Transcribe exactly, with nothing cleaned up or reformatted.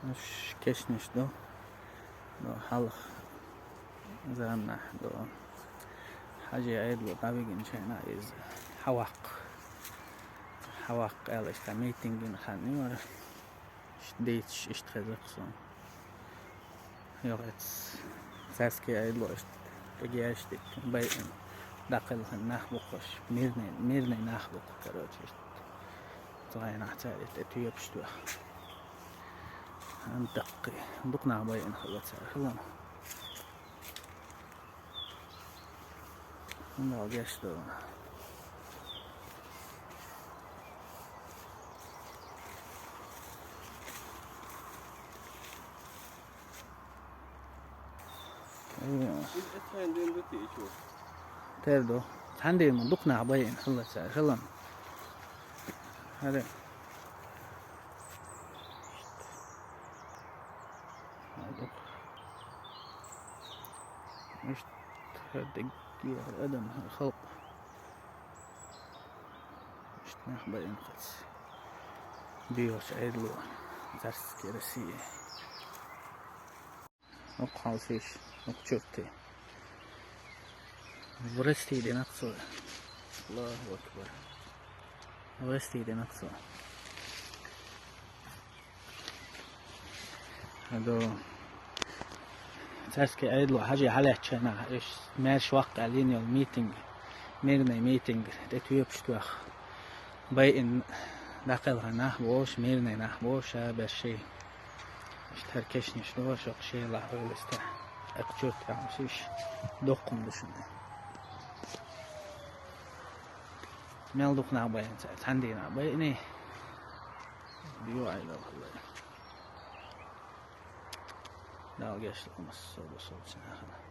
Уж кешнаш ду. Ду хьалха заманахь ду. Хьажий Ӏедало дӀавигинчу хенахь иза хьаваккха. Хьаваккха аьлла, иштта митинг йина хан ю хӀара. Иштта дийцаш, иштта хезира-кх суна. Йо, эц цаьрский Ӏедало иштта тӀегеш дитта, байина дӀакхелхина нах бу-кх уж, мирный, мирный нах бу-кх, короче, иштта. Цу хенахь цара иштта тоьпаш тоьхна. ХӀан даккхий, дукха нах байина хилла цара, хилла. Дала гечдойла. Тера ду. Цхьана дийнахь ма дукха нах байина хилла цара, хилла. ХӀара. Иштта хӀара дерриге адам, хӀара халкъ. Иштта нах байина кхаьчча. Доьхучу Ӏедало, цаьрца керасий. Окху хьалсиш, окху чуртий. Врасти динах цо. Аллаху акбар. Врасти динах цо. Ду цаьрский Ӏедало хьажий хьалаьцча хенахь, уьш маьрша ваккха аьлла йина йолу митинг, мирный митинг, тӀе тоьпаш тоьхна. Байина дӀакхелхина нах бу уж, мирный нах бу уж, ша берший. Иштта хӀара кешнаш ду, шух шелахь вевлла стаг. Экха чурт хьаьвсиш, доккхун ду шуна. Мел дукха нах байина цара, цхьана дийнахь байиний. Ду Ӏедал хилла. Дала гечдойла массо а бусалба нахана.